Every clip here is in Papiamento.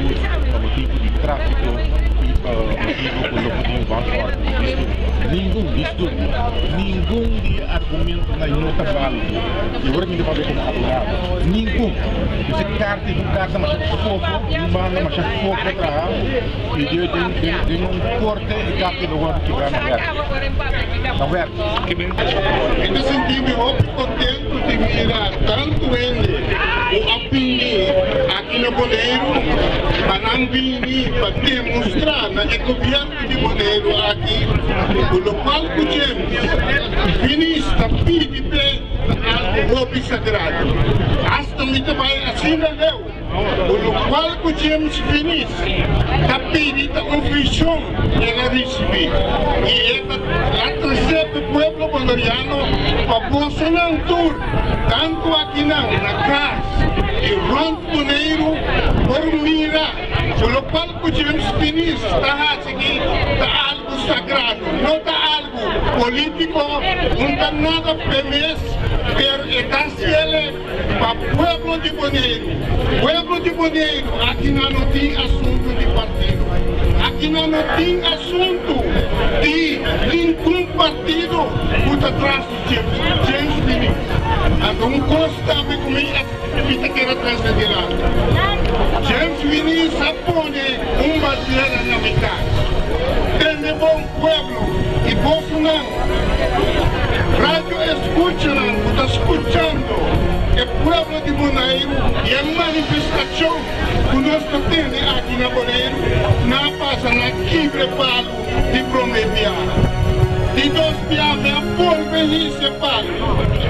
lus pa motibu di tráfiko i pa motibu ku lo por tin brandstòf disturbio. Ningun disturbio, ningun di e argumentonan no ta válido. I ora mi ta papia komo abogado, ningun. Esei karta i un karta masha fofo, di un banda masha fofo traha i den un korte e karta lo wòrdu kibrá na wèrk. Na wèrk. Mi ta sinti mi hopi kontentu di mira tantu hende ku a bini aki na Boneiru pa nan bini pa demostrá na e gobièrnu di Boneiru aki ku lokual ku James Finish ta pidi p'e ta algu hopi sagrado. Asta mi ta bai asina leu ku lokual ku James Finish ta pidi ta un vishon el a risibí i e ta la tresé p'e pueblo boneriano pa bosonan tur, tantu akinan na kas i rònt Boneiru, por mira ku lokual ku James Finish ta hasi aki ta algu sagrado, no ta algu polítiko, no ta nada p'e mes, pero e ta hasiel. Pa pueblo di Boneiru. Pueblo di Boneiru, aki nan no tin asuntu di partido. Aki nan no tin asuntu di ningun partido ku ta tras di James Finies. Anto un kos tambe ku mi a mi ta kere trese dilanti. James Finies a pone un bandera na mi kas. Tende bon pueblo i bosonan. Radio escuchanan cu ta scuchando e pueblo di Boneiru y e manifestacion cu nos ta tene aki na Boneiru, nan a pasa na kibre palu di prome biaha. Di dos biaha mi a bolbe hisa e palu.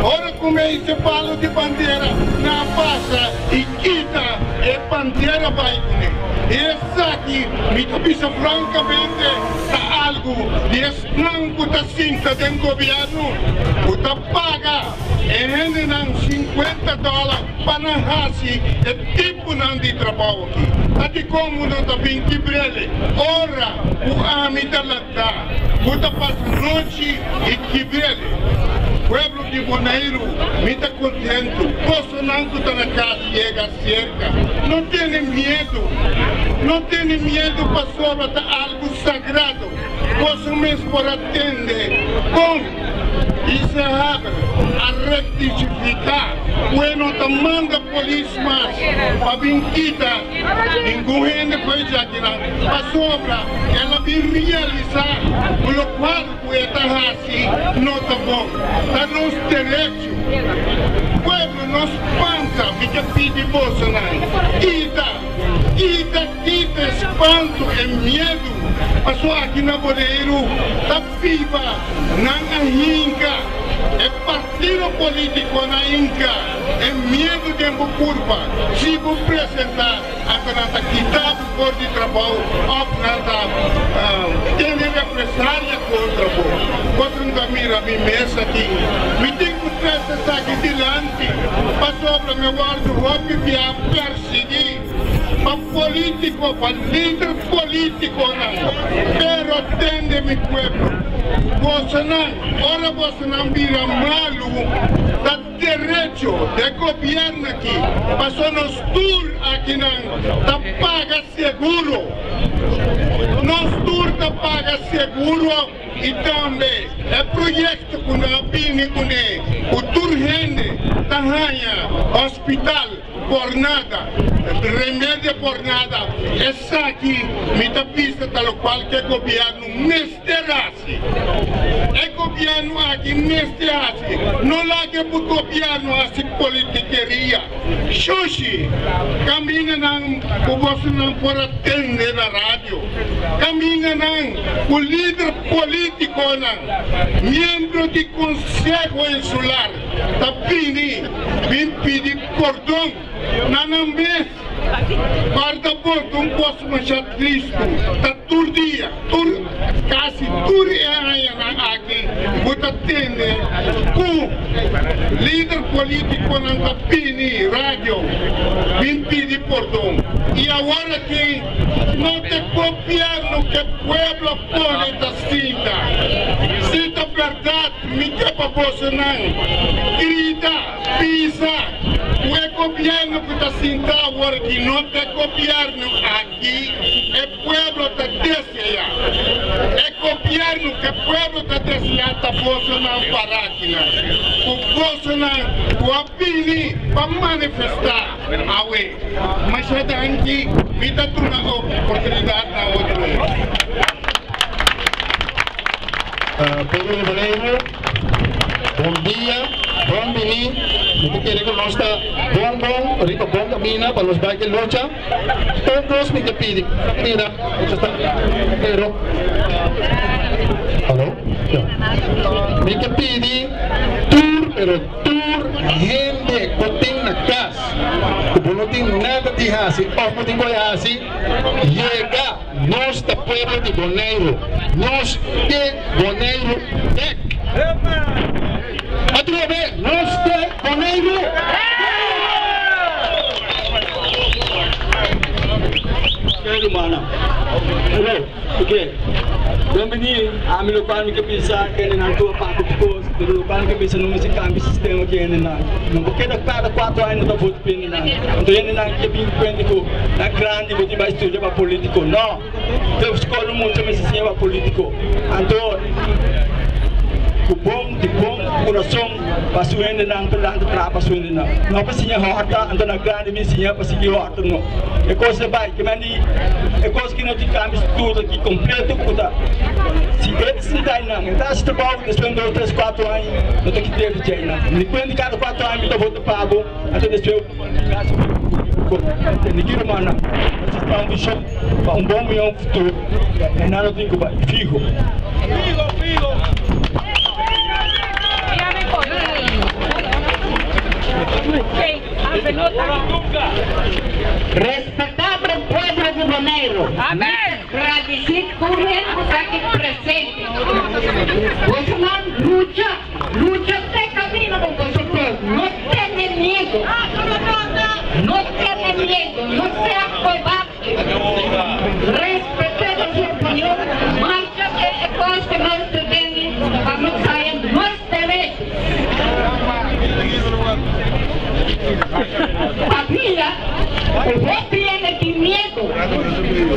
Ora cu mi a hisa e palu di bandera, nan a pasa y kita e bandera bai cune. Y esaki, mi ta bisa francamente, ta algu di e. Esnan ku ta sinta den gobièrnu ku ta paga e hendenan sinkuenta dòler pa nan hasi e tiponan di trabou aki. Ta dikon mu no ta bin kibr'el ora ku ami ta lantá ku ta pasa nochi i kibr'el? Pueblo di Boneiru, mi ta kontentu. Bosonan ku ta na kas yega serka. No tene miedu. No tene miedu pasobra ta algu sagrado. Boso mes por a tende kon Isahab a rektifiká ku e no ta manda polis mas pa bin kita ningun hende for e djakinan, pasobra el a bin realisá ku lokual ku e ta hasi no ta bon. Ta nos derecho. Pueblo, no spanta, mi ta pidi bosonan, kita, kita, kita e spanto, e miedu. Paso aki na Boneiru ta biba nan a hinka e partido politico nan a hinka e miedu den bo curpa si bo presenta anto nan ta kita bo for di trabou of nan ta tene represalia contra bo. Boso no ta mira mi mes aki mi tin cu trece esaki dilanti pasobra mi a wordo hopi bia persigui. Pa politico, pa lider politiconan, pero tende mi pueblo, bosonan, ora bosonan bira malu, ta derecho de gobierno aki, paso nos tur akinan ta paga seguro, nos tur ta paga seguro y tambe e proyecto cu nan a bini cune, cu tur hende ta haña hospital. Por nada, remedio por nada, esaki mi ta bisa ta locual cu e gobierno mester haci. E gobierno aki mester haci, no laga e gobierno haci politikeria. Shushi, caminda nan cu bosonan por a tende na radio, caminda nan cu lider politiconan, miembro di Conseho Insular ta bini bin pidi pordon na nan mes. Guarda bo ta un kos masha tristu, ta tur dia, tur, kasi tur e añanan aki bo ta tende ku lider politikonan ta bini radio bin pidi pordon i awor aki no ta e gobierno ke pueblo pone ta sinta. Si ta bèrdat mi ke pa bosonan grita, bisa. Ku e gobièrnu ku ta sinta awor aki no ta e gobièrnu aki e pueblo ta deseá. E gobièrnu ku e pueblo ta deseá ta bosonan pará akinan, ku bosonan ku a bini pa manifestá awe. Masha danki, mi ta duna oportunidat na otro hende. Pueblo di Boneiru, bon dia, bon bini. Mi ta kere ku nos ta bon bon riba bon kaminda pa nos bai ke lucha. Un kos mi ke pidi, mira, pero, alo, ya. Mi ke pidi tur, pero tur hende ku tin na kas, ku bo no tin nada di hasi òf bo tin ku hasi, yega. Nos ta pueblo di Boneiru. Nos ke Boneiru bek. Atrobe, nos ke Boneiru bek! Oke rumannan, hello, oke, bon bini, ami lokual mi ke bisa kendenan tur a papia di kos, pero lokual mi ke bisa no mester kambia sistema ku hendenan, no por keda kada kuatro aña no ta vota pa hendenan, anto hendenan ke bin kuenta ku nan grandi bo tin bai studia pa politico, no, te skol un mucha mester siña pa politico, anto ku bon di bon kurason pa su hendenan ta lanta traha pa su hendenan, no pa siña hòrta, anto nan grandi bin siña pa sigui hòrta no, e kos ta bai, kimen di e kos ki no tin kambio struktura ki kompleto ku ta si e ta sinta einan e ta hasi trabou despues un dos tres kuatro aña no ta kite di dje einan mi kuenta kada kuatro aña mi ta vota pa bo anto despues Tende ki rumannan nos ta un vishon pa un bon mihó futuro i nan lo tin ku bai fiho. Respetable pueblo di Boneiru, mi ta gradisí tur hende ku ta aki presente. Bosonan lucha, lucha te kaminda ku boso por. No tene miedu, no tene miedu, no sea kobarde. Respetá boso opinion, marcha te e kos ku nos ta tene pa nos haya nos derecho. Pabia ku hopi hende tin miedu,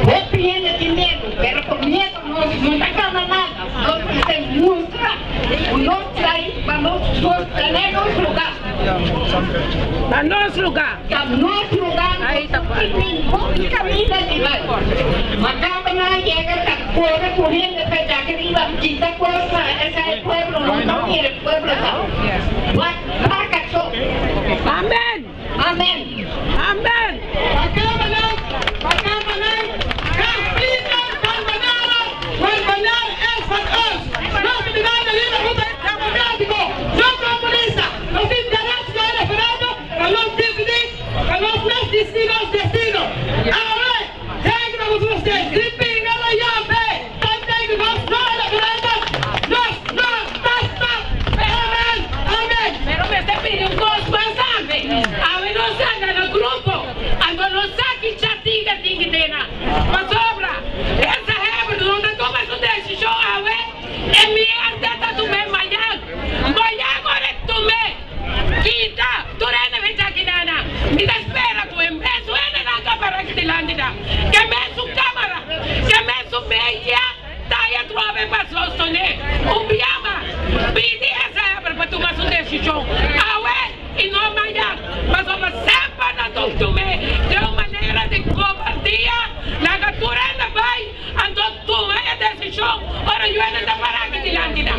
hopi hende tin miedu, pero ku miedu nos no ta gana nada, nos mester mustra ku nos traí pa nos sostené nos lugá. Ta nos lugá. Ta nos lugá, nos no tin ningun kaminda di bai. Ma kaba nan a yega ta kore ku hende pa djaki riba kita kos na esei pueblo no ta mira e pueblo ta wak kachó. Amen. Amen. Amen. Pero mester pidi un cos mas tambe. Awe nos a gana grupo, anto nos sa ki chatinga tin ki tena. Pasobra esa heber no ta tuma su decision awe, e mierda ta tum'é mañan. Mañan ora e tum'é, kita tur hende ven chakinana. Mi ta spera cu e mesun hendenan cu a para aki dilanti ta, cu e mesun camara, cu e mesun media. Taya trobe pa sostené un bia mas. Pidi e Heber pa tuma su desishon awe i no mañan, pasobra semper nan ta tum'é den un manera di kobardia. Laga tur hende bai, anto tuma e desishon ora yu hende ta pará aki dilanti nan.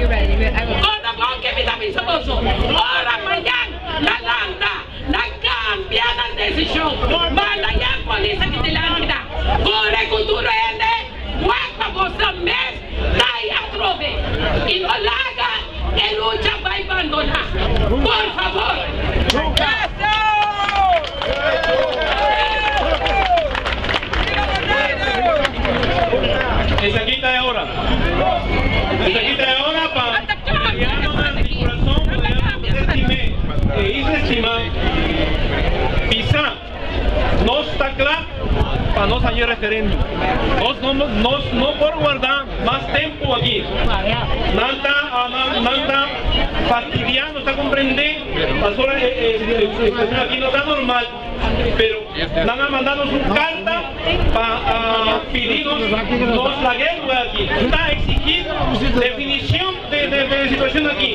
Konta bon ke mi ta bisa boso, ora mañan nan lanta, nan kambia nan desishon, manda ya polis aki dilanti nan, kore ku tur hende. Wak pa boso mes kai atrobe i no laga e lucha bai bandoná. Por fabor! Esaki ta e ora. Esaki ta e ora pa Bonerianonan di kurason, Bonerianonan ku ta estim'é e isla estimá, bisa. Nos ta kla pa nos haña referendum. Nos no nos no por warda mas tempu aki. Nan ta nan ta Fastidiá, nos ta komprendé, pasobra e situashon aki no ta normal, pero nan a manda nos un karta pa pidi nos nos laga e lugar aki. Ta eksigí definishon di e situashon aki,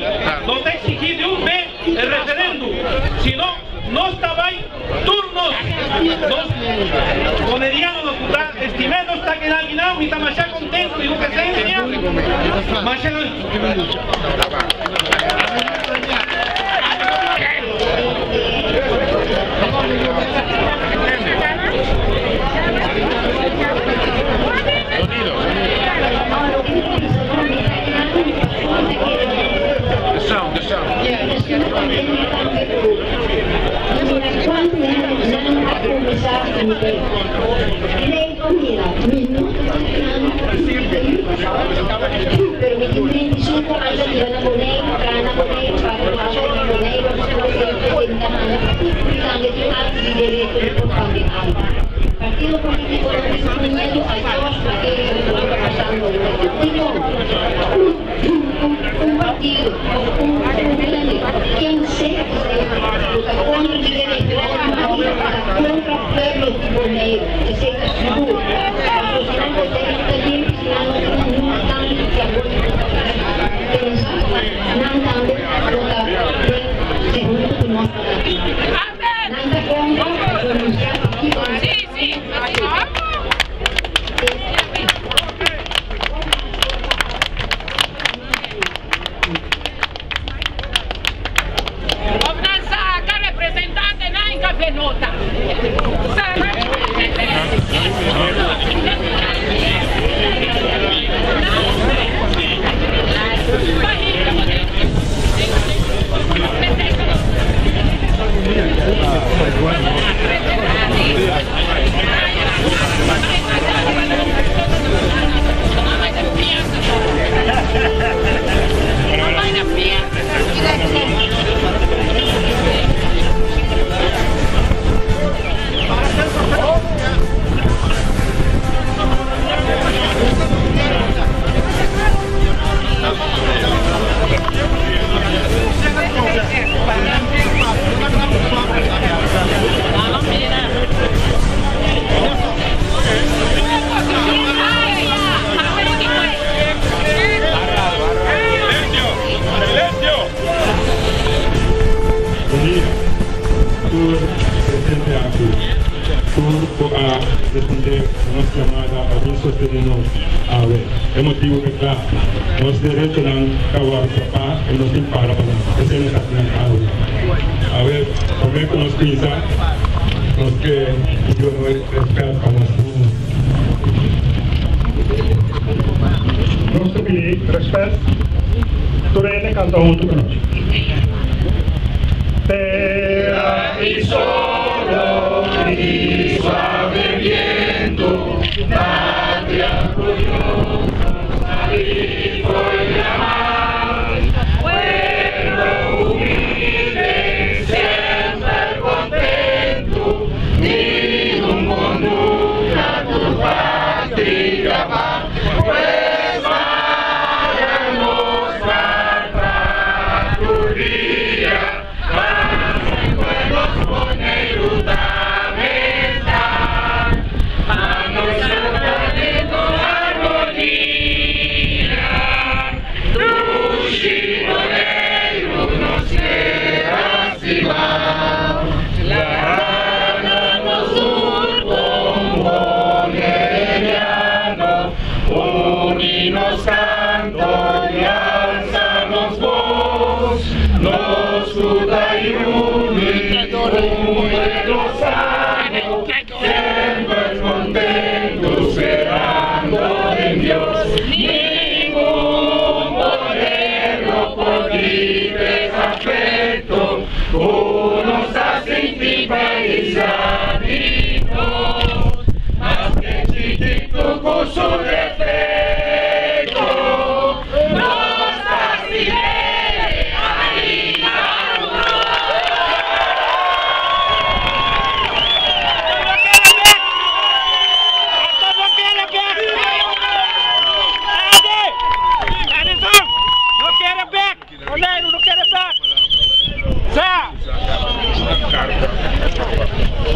no ta eksigí di un be e referendum, sino nos ta bai tur nos, nos bonerianonan ku ta estimé nos ta keda akinan, mi ta masha kontento di bo presensia, masha.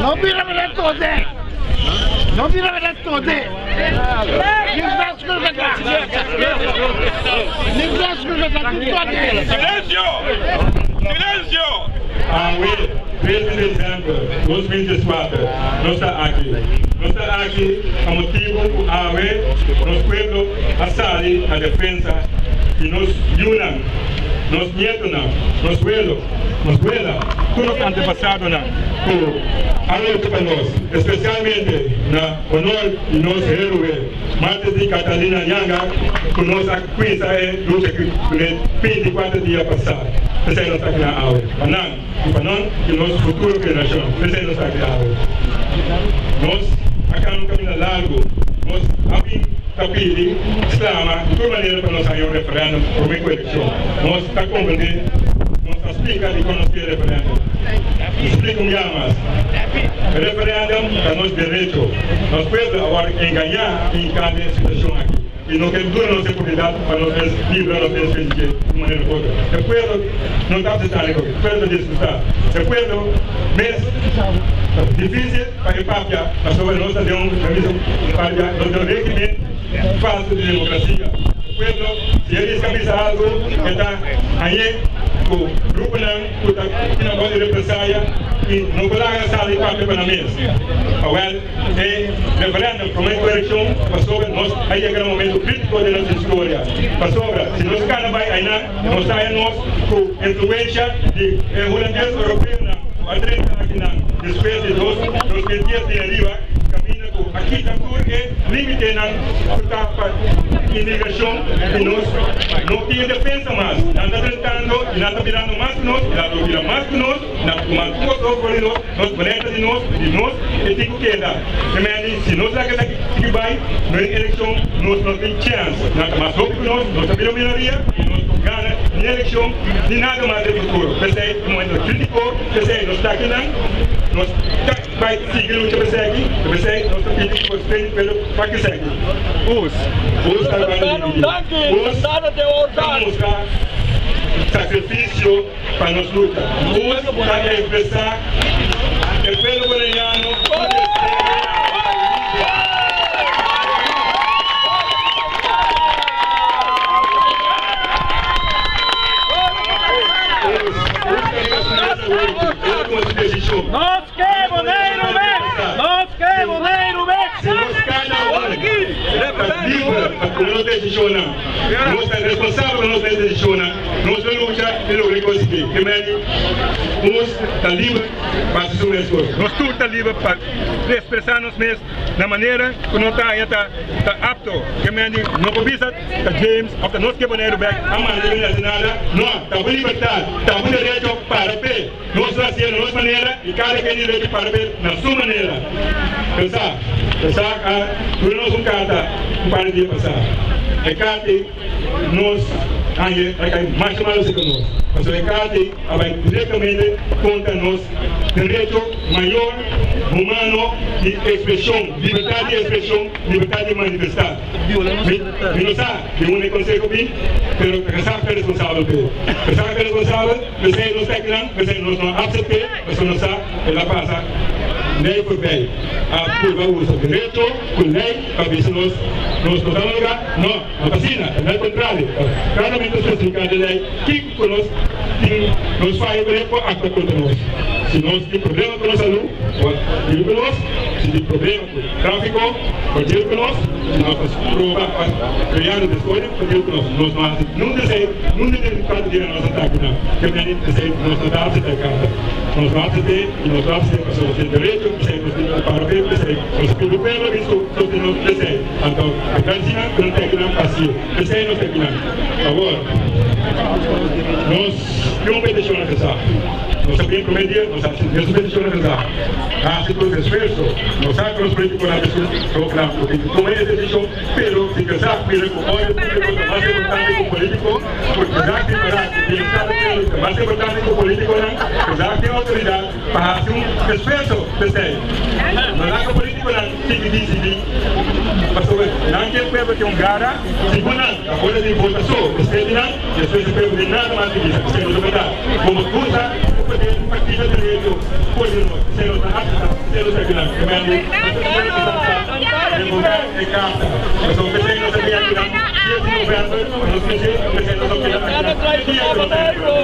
No bira bira tode. No bira bira tode. Silencio! Silencio! Awe, 3 di december 2014, nos ta aki. Nos ta aki pa motibo cu awe nos pueblo a sali na defensa di nos yiunan, nos nietonan, nos welo, nos wela, tur nos antepasadonan cu a lucha pa nos, especialmente na honor di nos heroe Martes di Catalina Janga cu nos a cuinsa e lucha aki cune 24 dia pasa. P'esey nos ta aki na awe, pa nan y pa nan y nos futuro generacion. P'esey nos ta aki awe. Nos a cana un camina largo. Nos a bin ta pidi, sclama di tur manera pa nos haña un referendum prome cu eleccion. Nos ta comprende, nos a splica dicon nos kier referendum. Splica un biaha mas. Referendum ta nos derecho. Nos pueblo a wòrdu engañá i hinká den e situashon aki i no ke duna nos e oportunidat pa nos mes libra nos mes fe di dje di un manera u otro. E pueblo no ta aseptá e koki. E pueblo ta disgustá. E pueblo mes ta difísil pa e papia pasobra nos ta den un, mi a bisa un par bia, nos den un régimen falso di demokrasia. E pueblo si e riska bisa algu e ta hañ'é ku gruponan ku ta kina bou di represaya i no por laga sali papia pa nan mes. Awèl, e referèndum promé ku elekshon ta pasobra nos a yega na momentu krítiko den nos historia. Pasobra si nos kana bai ainan, nos ta haña nos ku influensha di e hulandes oropeonan ku a drenta akinan despues di 2010 di ariba, kaminda ku a kita tur e límitenan ku ta pa inmigrashon i nos no tin e defensa mas. Nan ta drentando i nan ta birando mas ku nos i nan lo bira mas ku nos, nan ta tuma tur otro for di nos, nos planeta di nos, di nos e tin ku keda. E mende si nos laga esaki sigui bai no e elekshon nos no tin chèns. Nan ta mas hopi ku nos, nos ta bira minoria i nos por gana ni elekshon ni nada mas den futuro. P'esei e momento ta kritiko, p'esei nos ta akinan, nos ta bai sigui lucha p'esaki, p'esei nos ta pidi ku boso tene pueblo pa kesaki. Us, us ta banda dividí. Us ta mustra sakrifisio pa nos lucha. Us ta ekspresá e pueblo boneriano su deseo pa libre. Us, us ta riba su mesa hoy. El a tuma su desishon. Nos ke Boneiru bek! Nos ke Boneiru bek! Si nos kada un ta liber pa tuma nos desishonnan, nos ta responsabel pa nos mes desishonnan, nos lo lucha i logra konsiguí. Ke medi nos ta liber pa hasi su mes kos. Nos tur ta liber pa ekspresá nos mes na manera ku nos ta haña ta apto. Ke medi no por bisa ta James òf ta nos ke Boneiru bek a manda bini hasi nada. No, ta bo libertat, ta bo derecho para p'e. Nos lo hasié na nos manera i kada ken tin derecho para p'e na su manera. Pensá, pensá a duna nos un karta un par di dia pasá. E karta ei nos haña a kai masha malu serka nos, pasobra e karta ei a bai direktamente kontra nos derecho mayor humano di ekspreshon, libertat di ekspreshon, libertat di manifestá. Mi no sa di unda e konseho bin, pero ta kasá ku ta responsabel p'e. Kasá ku ta responsabel. P'esei nos ta akinan, p'esei nos no a aksept'é, pasobra nos sa el a pasa lei forbei, a purba usa derecho ku lei pa bisa nos nos no ta na lugá. No, no ta asina, ta nel kontrario, ta klaramente spesifiká den lei kiko ku nos tin nos faya ku lei por aktua kontra nos. Si nos tin problema ku nos salú, por dil ku nos, si tin problema ku tráfiko, por dil ku nos, si nos ta proba òf kreando desorden, por dil ku nos. Nos no hasi nunca esei, nunca den tantu dia nos a ta akinan. Ke meni esei nos no ta aseptá e karta. Nos no asept'é i nos no asept'é pasobra nos tin derecho p'esei nos tin ku para p'e p'esei nos pidi pueblo bin su sosten nos p'esei. Anto e ta asina ku nos ta akinan pa hasié. P'esei nos ta akinan. Awor nos tin un petishon na kasa. Nos a bin promé dia nos a hasi mesun petishon na kasa. Hasi tur esfuerso. Nos sa ku nos politikonan ta su proclam ku tin ku tuma e desishon. Pero si Kazak mira ku orde públiko ta mas importante ku polítiko, ku Kazak tin pará ku bienestar di pueblo ta mas importante ku polítikonan, Kazak tin outoridat pa hasi un esfuerso p'esei. No laga polítikonan sigui disidí pasobra nan ke pueblo tin un gara, segun nan ta ora di vota so despues di nan, despues e pueblo tin nada mas di bisa. P'esei no ta bèrdat. Bo por usa e poder di partido derecho for di nos. P'esei nos ta aseptá. nos aki nan. Ke men revoká e karta. Pasobra p'esei nos a bin aki nan 10 di novèmber, nos mester p'esei nos a keda aki nan te dia ku nos a.